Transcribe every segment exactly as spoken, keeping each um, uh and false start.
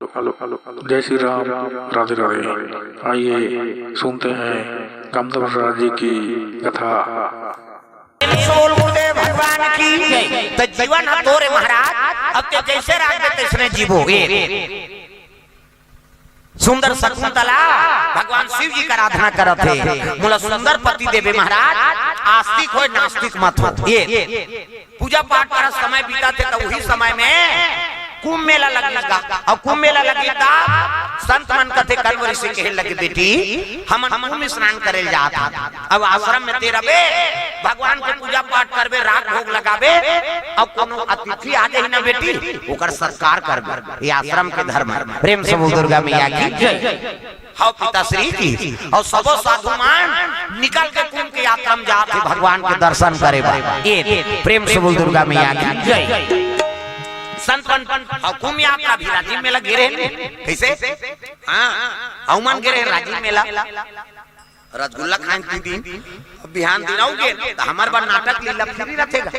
जय श्री राम। राधे राधे। आइए सुनते हैं कामदेव महाराज जी की कथा। बोल गुरुदेव भगवान की। त जीवन ह तोरे महाराज, अब ते जैसे राखबे तैसने जीबो। ये सुंदर शकुंतला भगवान शिव जी का आराधना करत हे, मोला सुंदर पति देबे महाराज, आस्तिक होय नास्तिक मत हो। ये पूजा पाठ करत समय बीतत हे, त उही समय में कुंभ मेला लगिस गा। अउ कुंभ मेला लगिस गा, संत मन कथे कनवरी से कहे लगे, "बेटी, हमन कुंभ स्नान करे ल जात हन। अब आश्रम में ते रबे, भगवान के पूजा पाठ करबे, राग भोग लगाबे, अउ कोनो अतिथि आ जाही ना बेटी, ओकर सत्कार करबे। ये आश्रम के धर्म हे।" प्रेम से बोल दुर्गा मैया की जय। हव पिताश्री की, अउ सबो साधु मन निकल के कुंभ के यात्रा में जात हे भगवान के दर्शन करे बर। ये प्रेम से बोल दुर्गा मैया की जय। संत मन, अउ कुंभ यात्रा भी राजिम मेला गे रहे। कैसे? हाँ, अउ मन गे रहे राजिम मेला। रसगुल्ला खाए तीन दिन, अब बिहान दिन अउ गे, त हमर बर नाटक लीला फिरी रथे गा।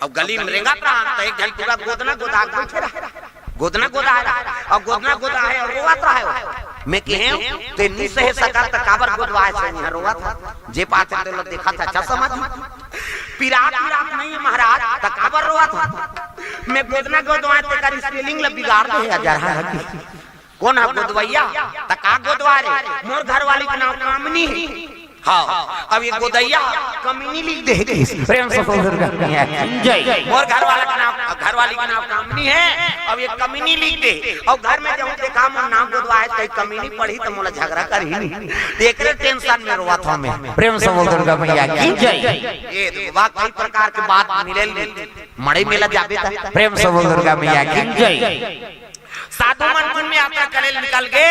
अब गली में रेंगत रहा, त एक झन पूरा गोदना गोदा के बैठे रहा। गोदना गोदा रहा, अउ गोदना गोदा हे, अउ रोवत रहा हे। मैं कहे, "ते नी सहे सकत, त काबर गोदवाए से इहाँ रोवत हे? जे पाथे ते ला देखत हे, अच्छा समझ। पिरात, पिरात नहीं हे महाराज, त काबर रोवत हे?" मैं गोदना गोदवाए, तेकर spelling ला बिगाड़ दे हे, हजार हा की। कोन ह गोदवैया? त का गोदवा रे? मोर घरवाली के नाम कामनी हे। हाँ, अब ये गोदैया कमीनी लिख दे हे। प्रेम से बोल दुर्गा मैया की जय। मोर घरवाला के नाम, घरवाली के नाम कामनी हे, अब ये कमीनी लिख दे। अउ घर में जहूँ देखा मोर नाम गोदवा हे, त कमीनी पढ़ी त मोला झगड़ा करही नहीं। एकरे tension में रोवत हँव मैं। प्रेम से बोल दुर्गा मैया की जय। ये देखो, वाह, कई प्रकार के बात मिले, मड़ई मेला जाबे त। प्रेम से बोल दुर्गा मैया की जय। साधु मन कुंभ यात्रा करे निकल गे।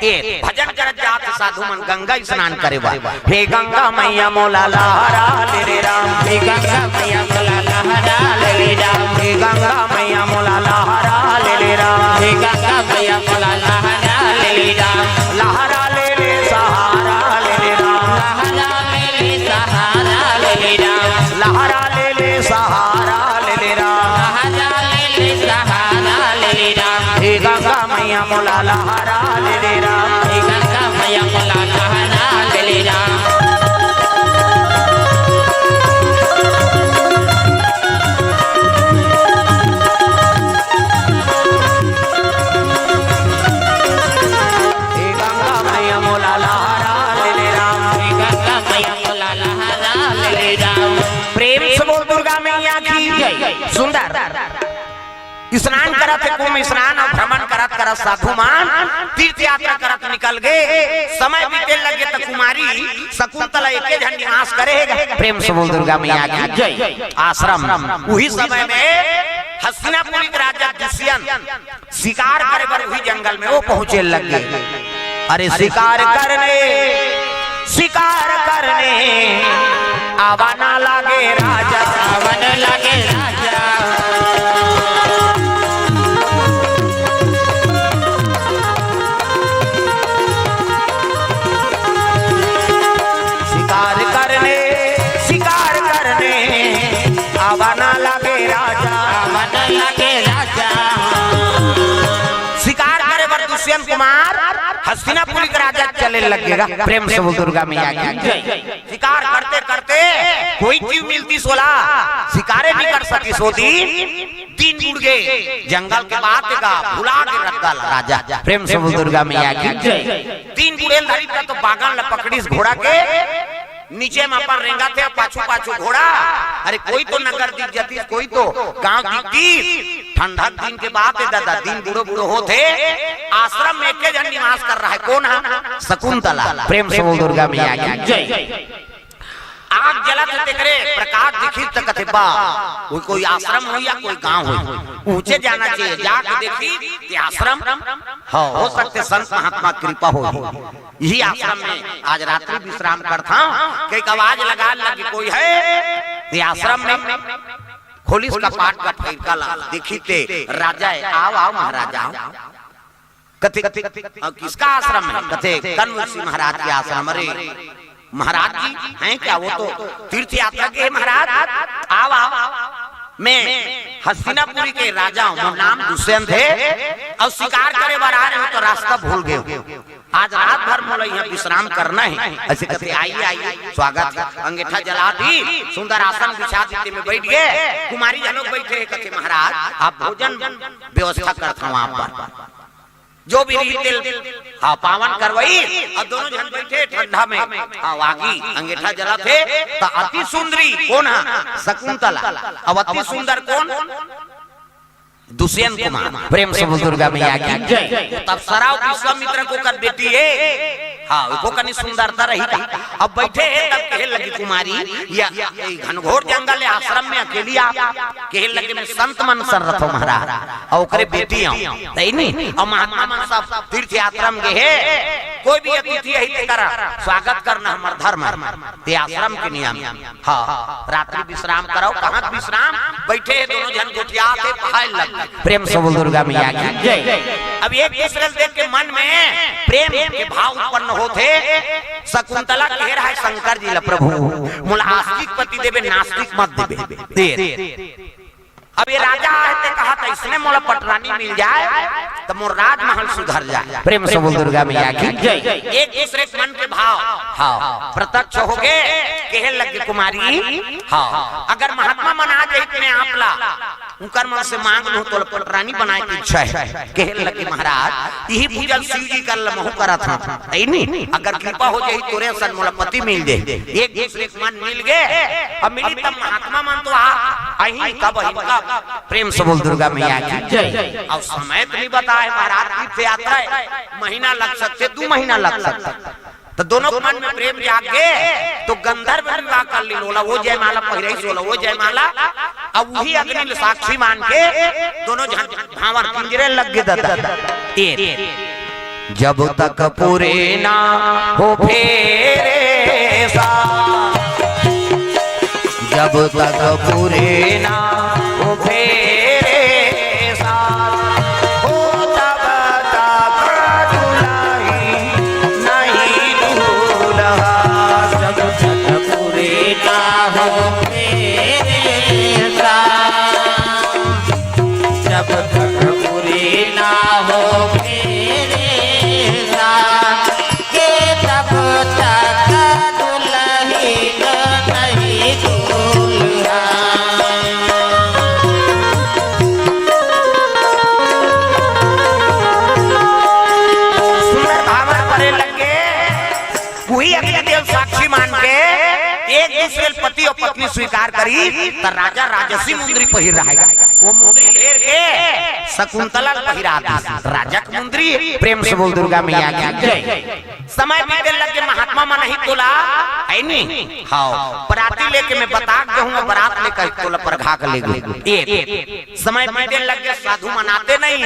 ए भजन करत जात साधु मन गंगा स्नान करे बर। हे गंगा मैया मोला लहरा ले रे राम। हे गंगा मैया मोला लहरा ले रे राम। हे गंगा मैया मोला लहरा ले रे राम। हे गंगा मैया मोला लहरा ले रे राम। लहरा ले ले सहारा ले रे राम। लहरा ले ले सहारा ले रे राम। लहरा ले ले सहारा ले ले राम। लहरा ले ले सहारा ले ले राम। हे गंगा मैया मोला लहरा ले ले राम। हे गंगा मैया मोला लहरा ले ले राम। हे गंगा मैया मोला लहरा ले ले राम। हे गंगा मैया मोला लहरा ले ले राम। प्रेम से बोल दुर्गा मैया की जय। सुंदर स्नान करत हे, कुंभ स्नान अउ भ्रमण करत करत साधु मन तीर्थ यात्रा करत निकल गे। समय बीते लगे त कुमारी शकुंतला एके झन निवास करे हे गा। प्रेम से बोल दुर्गा मैया की जय। आश्रम। उही समय में हस्तिनापुरी के राजा दुष्यंत शिकार करे बर उही जंगल में वो पहुंचे लग गे। अरे शिकार करने, शिकार करने आवा ना लागे राजा। आवा ना लागे राजा। शिकार करने, शिकार करने आवा ना लागे राजा। आवा ना लागे राजा। शिकार करे बर दुष्यंत कुमार हस्तिनापुरी के राजा चले लग गे गा। प्रेम से बोल दुर्गा मैया की जय। शिकार करते करते कोई चीज मिलतिस ओला, शिकारे नहीं कर सकिस। ओ दिन दिन बुड़ गे, जंगल के बात गा भुला गे रद्दा ला राजा। प्रेम से बोल दुर्गा मैया की जय। दिन बुड़े ल धरिस त बागन ला पकड़िस घोड़ा के, नीचे म अपन रेंगत हे, पाछू पाछू घोड़ा। अरे कोई तो नगर दिख जतिस, कोई तो गांव दिखतिस। ठंडा दिन के बात हे दादा, दिन बूढ़ो बूढ़ो होत हे। आश्रम में एके झन निवास कर रहा हे, कोन ह? शकुंतला। प्रेम से बोल दुर्गा मैया की जय। आग जलत हे, तेकरे प्रकाश दिखिस त कथे, "बा, कोई, कोई आश्रम होही या कोई गांव होही, ऊंचे जाना चाहिए।" जाके देखिस त आश्रम, हाँ, हो सकथे संत महात्मा कृपा होही। इही आश्रम में आज रात्रि विश्राम करथंव। कहिके आवाज लगाय लगे, "कोई हे ये आश्रम में?" खोलिस कपाट का फइरका ला, देखिस ते राजा हे। "आव, आव महाराज, आव।" कथे, "अ, किसका आश्रम है?" कथे, "कनवसी महाराज के आश्रम।" "अरे महाराज जी हैं क्या? वो तो तीर्थ यात्रा के हैं महाराज, आव, आव।" मैं हस्तिनापुरी के राजा हूँ, मोर नाम दुष्यंत हे, अउ शिकार करे बर आ रहे हो तो रास्ता भूल गए हो। आज रात भर मोला यहाँ विश्राम करना हे। अइसे कथे, "आइए, आइए, स्वागत हे।" अंगीठा जला दी, सुंदर आसन बिछा दी, तेमे बैठ गे। कुमारी घलोक बैठे हे, कथे, "महाराज, आप भोजन व्यवस्था करत हव आप बर।" जो भी रही तेल, हाँ, पावन करवई, अउ दोनों झन बैठे ठंडा में, हाँ, आगी, अंगीठा जलत हे, त अति सुंदरी कोन ह? शकुंतला। अब अति सुंदर कोन? दुष्यंत कुमार। प्रेम से बोल दुर्गा मैया की जय। तब सराव विश्वामित्र के ओकर बेटी हे, हाँ, ओकर कनी सुंदरता रही का। अब बैठे हे तब कहे लगी कुमारी, या, या, ये घनघोर जंगल हे, आश्रम में अकेली आप, कहे लगे, "मैं संत मन सन रथो महाराज, अउ ओकरे बेटी हूँ।" तई नहीं, अउ महात्मा मन सब तीर्थ यात्रा में गे हे, कोई भी अतिथि आही तेकर स्वागत करना हमर धर्म हे, ते आश्रम के नियम। हाँ, रात्रि विश्राम करव, कहाँ विश्राम? बैठे हे दोनों झन गोठियात हे, पहाय लग। प्रेम से बोल दुर्गा मैया की जय। अब एक दूसरे से देख के मन में प्रेम के भाव उत्पन्न होत हे। शकुंतला कहे रहा हे शंकर जी ला, "प्रभु, मोला आस्तिक पति देबे, नास्तिक मत देबे।" दे। अब ये राजा हे ते कहा त इसने मोला पटरानी मिल जाए त मोर राजमहल सुधर जाए। प्रेम से बोल दुर्गा मैया की जय। एक दूसरे के मन के भाव, हाँ, प्रत्यक्ष हो गे, कहे लगे कुमारी, हाँ, अगर महात्मा मन आ जाही त मैं आप ला उनकर मन से मांग लूं, तोला पटरानी बनाए के इच्छा हे। कहे लगे, "महाराज, यही पूजा शिव जी कर ल महू करत हूँ, तई नहीं, अगर कृपा हो जाही तोरे असन मोला पति मिल जाही।" एक दूसरे के मन मिल गे, अब मिली तब महात्मा मन तो आ, अही कब, अही कब। प्रेम से बोल दुर्गा मैया की जय। अब समय तो नहीं बताए महाराज, तीर्थ यात्रा हे, महीना लग सकथे, दू महीना लग सकथे। त दोनों के मन में प्रेम जाग गे, त गंधर्व विवाह कर ली, ओला ओ जयमाला पहिराइस, ओला ओ जयमाला। अब उही अग्नि ल साक्षी मान के दोनों झन भांवर किंजरे लग गे ददा। ए, जब तक पूरे ना हो फेरे सा, जब तक पूरे ना हो फेरे सा, हो तब तक दुल्हन नहीं दूल्हा। जब तक पूरे ना हो फेरे सा, जब तक पूरे ना हो फेरे सा, के तब तक दुल्हन नहीं दूल्हा। सुंदर भांवर परे लगे, उही अग्निदेव साक्षी मान के एक दूसरे ल पति अउ पत्नी स्वीकार करी, त राजा राजसी मुंदरी पहिर रहा हे। ओ मुंदरी ल हेर के शकुंतला ल पहिरा दिस। राजा के मुंदरी, प्रेम से बोल दुर्गा मैया की जय। समय बीते लगे, महात्मा मन ही तोला, हे नी? हाँ, बराती लेके मैं बता के हूँ, बरात लेके तोला परघा के ले गई। ए, समय बीते लगे, साधु मन आते नहीं।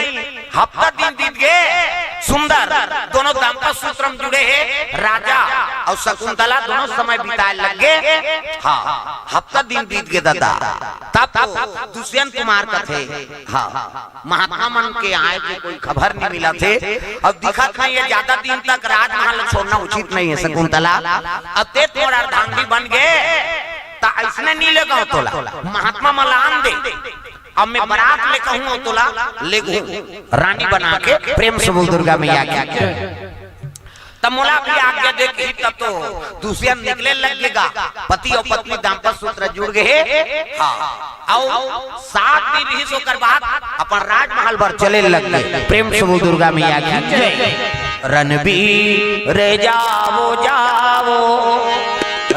हफ्ता दिन बीत गे, सुंदर दोनों दाम्पत्य सूत्र में जुड़े हे, राजा अउ शकुंतला दोनों समय बिताए लग गे। हाँ, हफ्ता दिन बीत गे ददा, तब तो दुष्यंत कुमार कथे, हाँ, महात्मा मन के आए के कोई खबर नहीं मिलत हे। अब दिखत नहीं हे, ज्यादा दिन तक राजमहल छोड़ना उचित नहीं हे शकुंतला। अब ते तोर अर्धांगिनी बन गे, त अइसने नहीं लेगव तोला, महात्मा मन ला आन दे। अब मैं बरात लेके हूँ, तोला लेगहूँ रानी बना के। प्रेम से बोल दुर्गा मैया की। तब मोला भी आज्ञा दे कही, तब तो दुष्यंत निकले लग गे गा। पति अउ पत्नी दाम्पत्य सूत्र जुड़ गे हे। हाँ, अउ सात दिन रहिस, ओकर बाद अपन राजमहल बर चले लग गे। प्रेम से बोल दुर्गा मैया की जय। रणबीर जावो, जावो,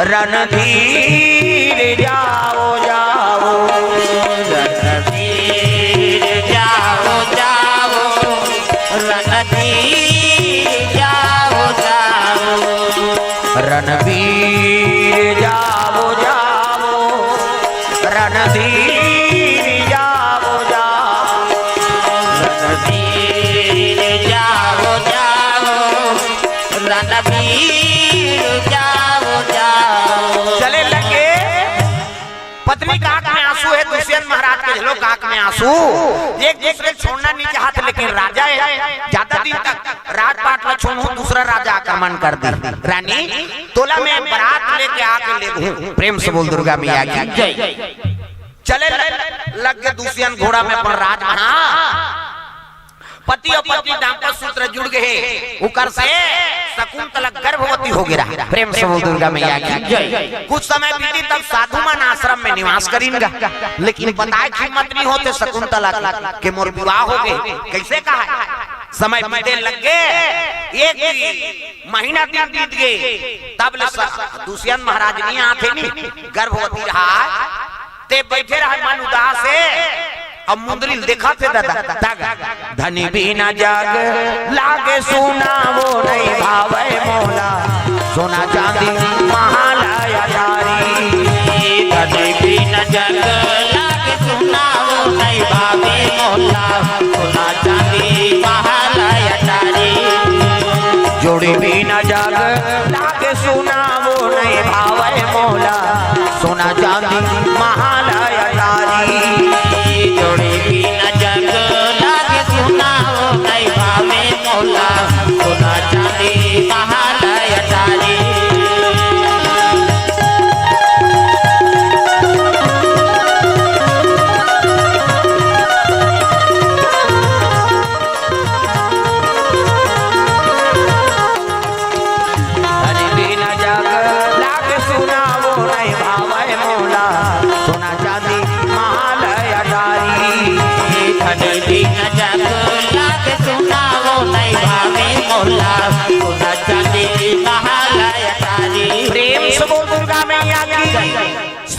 रणधीर जावो, जावो, रणधीर जावो, जावो, रणधीर जावो, जावो, रणबीर जावो, जावो, रणधीर जावो, जावो, रणधीर जावो, जावो, रणबीर जावो, जावो। चले लगे। पत्नी के आंख में आंसू हे, दुष्यंत महाराज के झलो के आंख में आंसू। एक दूसरे ल छोड़ना नहीं चाहत, लेकिन राजा हे, ज्यादा दिन तक राजपाट ला छोड़हूं, दूसरा राजा आक्रमण कर दी। रानी, तोला मैं बरात लेके आके लेगहूं। प्रेम से बोल दुर्गा मैया की जय। चले लग गे दुष्यंत घोड़ा में अपन राज में। हाँ, पति अउ पत्नी दाम्पत्य सूत्र जुड़ गे हे, उकर से शकुंतला गर्भवती हो गे रहा। प्रेम से बोल दुर्गा मैया की जय। कुछ समय बीती तब साधु मन आश्रम में निवास करिन गा, लेकिन बताए के हिम्मत नहीं होते शकुंतला के, के मोर विवाह हो गे, कैसे कहा है? समय बीते लग गे, एक महीना दिन बीत गे, तब ले स-, दुष्यंत महाराज नहीं आथे नी, गर्भवती रहा है। ते बैठे रहे मन उदास हे, अब मुंदरी ल देखत हे दादा, तग धनी बिना जग लागे सुना वो नहीं भावे मोला, सोना चांदी महालय अटारी। धनी बिना जग लागे सुना वो नहीं भावे मोला, सोना चांदी महालय अटारी। जोड़ी बिना जग लागे सुना वो नहीं भावे मोला, सोना चांदी महालय अटारी। जोड़ी बिना जग लागे सुना वो नहीं भावे मोला, सोना चांदी महालय अटारी। धनी बिना जग लागे सुना वो नहीं भावे मोला, सोना चांदी महालय अटारी। धनी बिना जग लागे सुना वो नहीं भावे मोला,